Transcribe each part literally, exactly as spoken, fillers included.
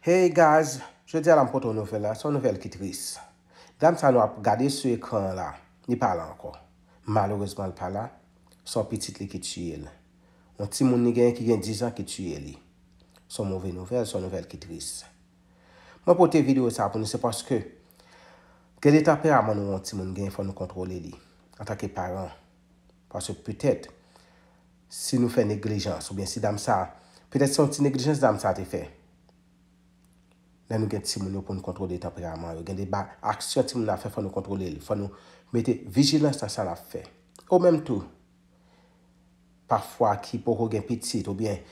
Hey guys, jodi a la m pote yon nouvèl la, se yon nouvèl ki tris. Dam sa nou ap gade sou ekran an la, li pa la ankò. Malerezman, li pa la. Se yon pitit li ki tiye l. Yon timoun li genyen ki gen diz an ki tiye li. Se yon move nouvèl, se yon nouvèl ki tris. Mwen pote videyo sa pou nou, se paske gen de tanperaman nou wè yon timoun genyen, fò nou kontwole li antanke paran. Paske petèt, si nou fè neglijans, oubyen si dam sa, petèt se yon ti neglijans dam sa te fè. Lè nou gen timoun yo pou nou kontwole tanperaman yo, gen de ba aksyon timoun ap fè, fò nou kontwole li. Fò nou mete vijilans nan sa n ap fè. Ou menm tou, pafwa ki poko gen pitit, oubyen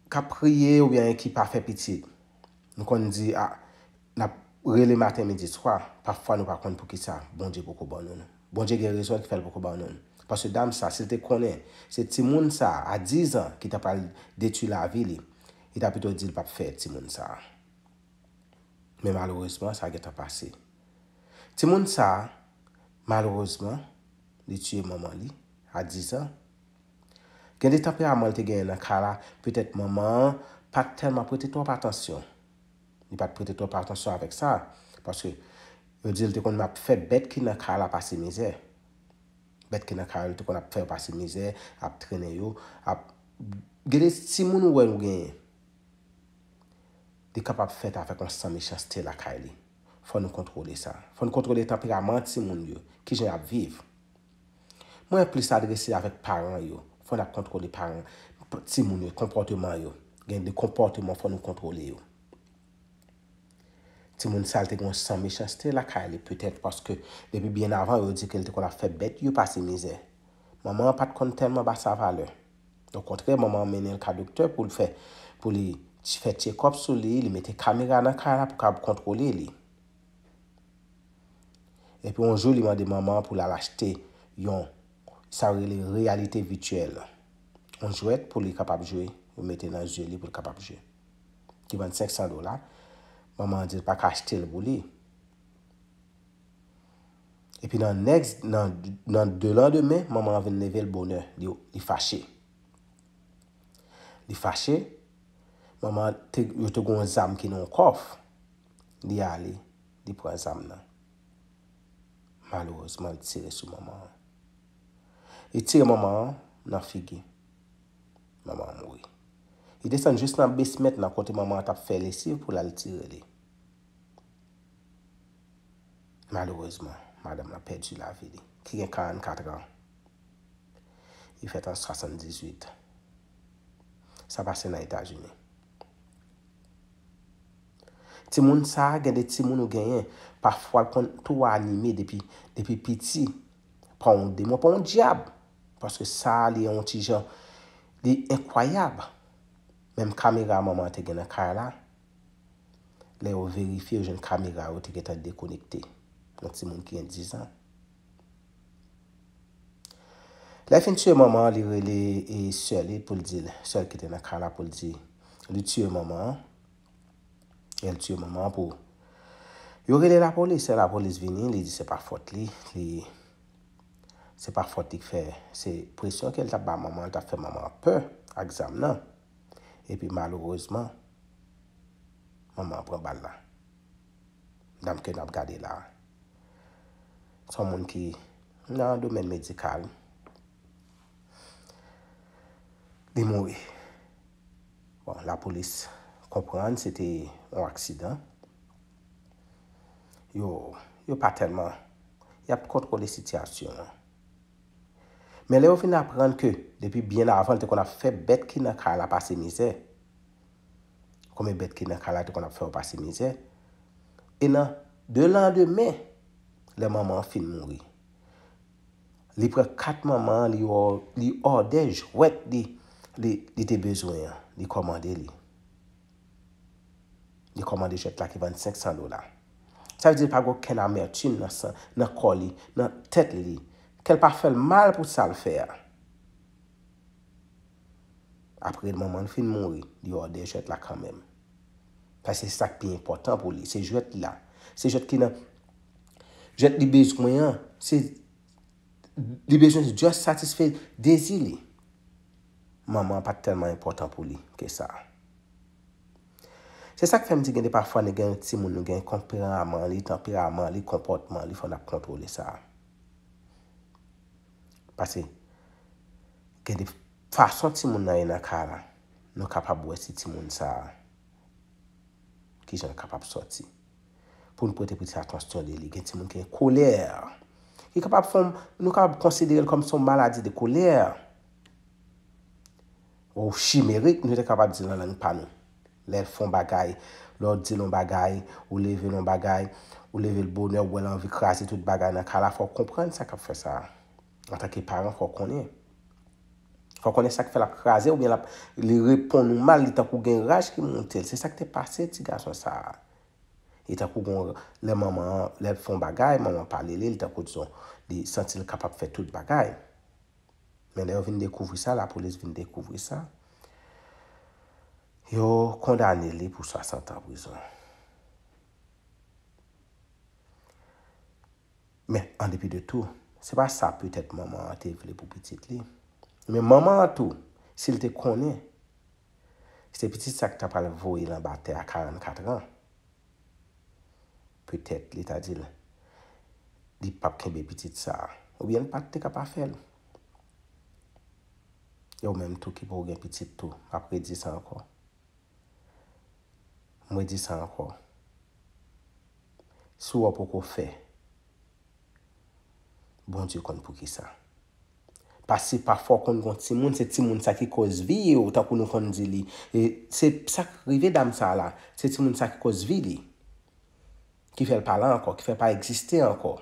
k ap kriye, oubyen ki pa fè pitit. Nou konn di, a, n ap rele maten, midi, swa. Pafwa nou pa konn poukisa Bondye poko ban nou l. Bondye gen rezon ki fè l poko ban nou l. Paske dam sa, si l te konnen se timoun sa a diz an ki ta pral detwi lavi li, li ta pito di l p ap fè timoun sa a. Men malerezman, sa gentan pase. Timoun sa a, malerezman, li tiye manman li a diz an. Gen de tanperaman li te genyen nan ka la, petèt manman an pa t tèlman prete twòp atansyon. Li pa t prete twòp atansyon avèk sa, paske yo di l te konn ap fè bèt ki nan ka la pase mizè. Bèt ki nan ka yo, li te konn ap fè yo pase mizè, ap trennen yo, ap gen de timoun ou wè nou genyen. Li kapab fèt avèk yon san mechanste lakay li. Fò nou kontwole sa. Fò nou kontwole tanperaman timoun yo, kijan y ap viv. Mwen plis adrese avèk paran yo. Fò n ap kontwole paran, timoun yo, konpòteman yo. Gen de konpòteman fò nou kontwole yo. Timoun sa l te gen yon san mechanste lakay li, petèt paske depi byen avan yo di ke l te konn ap fè bèt yo pase mizè. Manman an pa t konn tèlman ba sa valè. Okontrè, manman an mennen l ka doktè pou l fè, pou li fè tchekòp sou li, li mete kamera nan kay la pou kapab kontwole li. Epi yon jou, li mande manman an pou l al achte yon, sa yo rele reyalite vityèl. Yon jwèt pou li kapab jwe, yo mete nan zye li pou l kapab jwe. Ki vann senk san dola. Manman an di l pa ka achte l pou li. Epi nan next, nan, nan de landemen, manman an vin leve l bonè, li, li fache. Li fache, manman an te, yo te gen yon zam ki nan yon kòf. Li ale, li pran zam nan. Malerezman, li tire sou manman an. Li tire manman an nan figi. Manman an mouri. Li desann jis nan basement nan kote manman an t ap fè lesiv pou l al tire li. Malerezman, madanm lan pèdi lavi li, ki gen karannkat an. Li fèt an swasanndizuit. Sa pase nan Etazini. Timoun sa a, gen de timoun ou genyen, pafwa l konn tou anime depi, depi piti, pa yon demon, pa yon dyab. Paske sa a, li yon ti jan, li enkwayab. Menm kamera manman an te gen nan kay la, lè yo verifye, yo jwenn kamera yo te gentan dekonekte. Yon timoun ki gen diz an. Lè l fin tiye manman an, li rele, e, sè li pou l di l, sè l ki te nan kay la pou l di, li tiye manman an, e l tiye manman an pou yo rele lapolis. Lè lapolis vini, li di se pa fòt li, li, se pa fòt li k fè, se presyon ke l t ap ba manman an, l t ap fè manman an pè ak zam nan. Epi malerezman, manman an pran bal la. Dam ke n ap gade la, se yon moun ki nan domèn medikal. Li mouri. Bon, lapolis konprann se te yon aksidan. Yo, yo pa tèlman, y ap kontwole sitiyasyon an. Men lè yo vin aprann ke depi byen avan, l te konn ap fè bèt ki nan kay la pase mizè. Konbyen bèt ki nan kay la te konn ap fè yo pase mizè. E nan de landemen, lè manman an fin mouri, li pran kat manman an, li ò-, li òdè jwèt li, li, li te bezwen an, li kòmande li. Li kòmande jwèt la ki vann senk san dola. Sa vle di li pa gen okenn amètim nan san, nan kò li, nan tèt li. Kè l pa fè l mal pou sa l fè a. Apre manman l fin mouri, li òdè jwèt la kanmenm. Paske se sa k pi enpòtan pou li. Se jwèt la. Se jwèt ki nan, jwèt li bezwen an. Se, li bezwen just satisfè dezi li. Manman an pa t tèlman enpòtan pou li ke sa. Se sa k fè m di gen de pafwa nèg gen yon timoun nou gen konperaman li, tanperaman li, konpòtman li, fò n ap kontwole sa. Paske gen de fason timoun nan ye nan kay la, nou kapab wè si timoun sa a, kijan l kapab sòti. Pou n prete pitit atansyon de li. Gen timoun ki gen kolè, ki kapab fè, nou kapab konsidere l kòm se yon maladi de kolè. Ou chimerik, nou te kapab di nan lang pa nou. Lè l fè yon bagay, lè w di l yon bagay, ou leve l yon bagay, ou leve l bonè, ou wè l anvi kraze tout bagay nan kay la, fò w konprann sa k ap fè sa a. Antanke paran, fò w konnen. Fò w konnen sa k fè l ap kraze oubyen l ap, li reponn ou mal, li tankou gen raj ki monte l. Se sa k te pase ti gason sa a. Li tankou gon, lè manman an, lè l fè yon bagay, manman an pale li, li tankou dizon, li santi l kapab fè tout bagay. Men lè yo vin dekouvri sa, lapolis vin dekouvri sa, yo kondane li pou swasant an prizon. Men, an depi de tou, se pa sa petèt manman an te vle pou pitit li. Men manman an tou, si l te konnen, se pitit sa ki ta pral voye l anba tè a karannkat an, petèt li ta di l, li p ap kenbe pitit sa a. Oubyen l pa t te ka pa fè l. E ou menm tou ki poko gen pitit tou, m ap redi sa ankò. M redi sa ankò. Si w poko fè, Bondye konn poukisa. Paske pafwa w konn gon timoun, se timoun sa ki koz vi w, tankou nou konn di li. E se sa k rive dam sa a la, se timoun sa ki koz vi li. Ki fè l pa la ankò, ki fè l pa egziste ankò.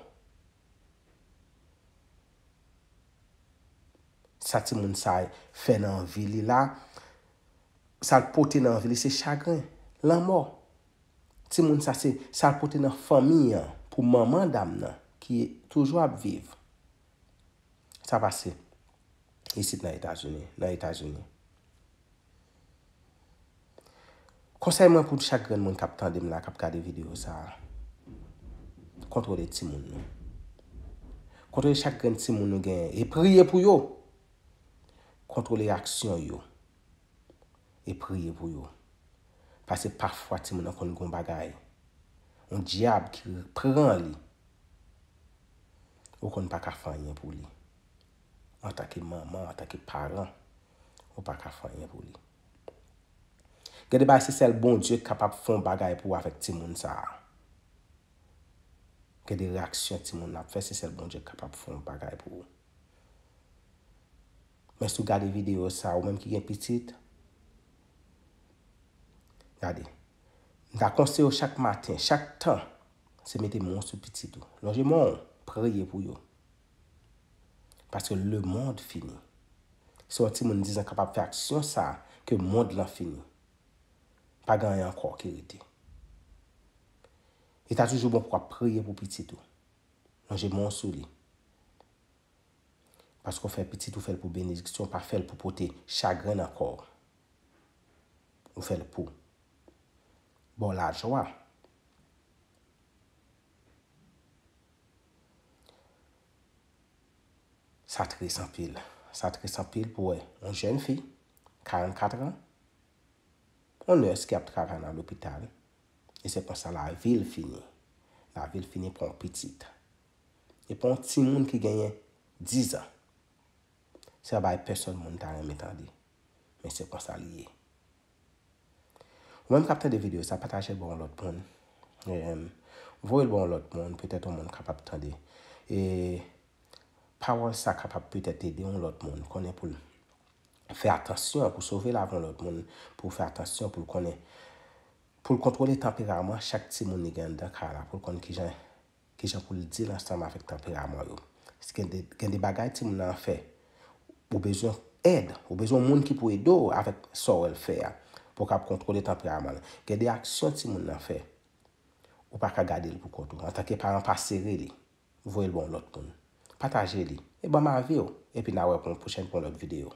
Sa timoun sa fè nan vi li la, sa l pote nan vi li se chagren, lanmò. Timoun sa se sa l pote nan fanmi an pou manman dam nan ki toujou ap viv. Sa pase isit nan Etazini, nan Etazini. Konsèy mwen pou chak grenn moun k ap tande m la, k ap gade videyo sa a, kontwole timoun nou. Kontwole chak grenn timoun nou genyen e priye pou yo. Kontwole aksyon yo e priye pou yo. Paske pafwa timoun nan konn gon bagay, yon dyab ki pran li, ou konn pa ka fè anyen pou li. Antanke manman, antanke paran, ou pa ka fè anyen pou li. Gen de bagay se sèl Bondye k kapab fè yon bagay pou ou avèk timoun sa a. Gen de reyaksyon timoun nan ap fè, se sèl Bondye k kapab fè yon bagay pou ou. Men si w gade videyo sa a, ou menm ki gen pitit, gade. M ta konseye w chak maten, chak tan, se mete men w sou pitit ou. Lonje men w, priye pou yo. Paske lemonn fini. Si yon timoun diz an kapab fè aksyon sa a, ke mond lan fini. Pa gen anyen ankò ki rete. E ta toujou bon pou w ap priye pou pitit ou. Lonje men w sou li. Paske w fè pitit ou fè l pou benediksyon, ou pa fè l pou pote chagren nan kò w. Ou fè l pou ba w lajwa. Sa tris anpil. Sa tris anpil pou wè yon jèn fi, karannkat an, yon nès ki ap travay nan lopital, e se konsa lavi l fini. Lavi l fini pou yon pitit. E pou yon timoun ki genyen diz an. Se pa bagay pèsòn moun ta renmen tande. Men se konsa li ye. Ou menm k ap tande videyo sa, pataje l ba yon lòt moun. Em, voye l ba yon lòt moun, petèt yon moun kapab tande. E pawòl sa kapab petèt ede yon lòt moun konnen pou l fè atansyon, pou sove lavi yon lòt moun, pou fè atansyon, pou l konnen, pou l kontwole tanperaman chak timoun li gen anndan kay la, pou l konn kijan, kijan pou l deal ansanm avèk tanperaman yo. Si gen de, gen de bagay timoun nan fè, ou bezwen èd, ou bezwen moun ki pou ede w avèk sa w wè l fè a, pou w kab kontwole tanperaman l. Gen de aksyon timoun nan fè, ou pa ka gade l pou kont ou. Antanke paran, pa sere li. Voye l ba yon lòt moun. Pataje li. E ban m avi w. Epi n a wè pou yon pwochèn, pou yon lòt videyo.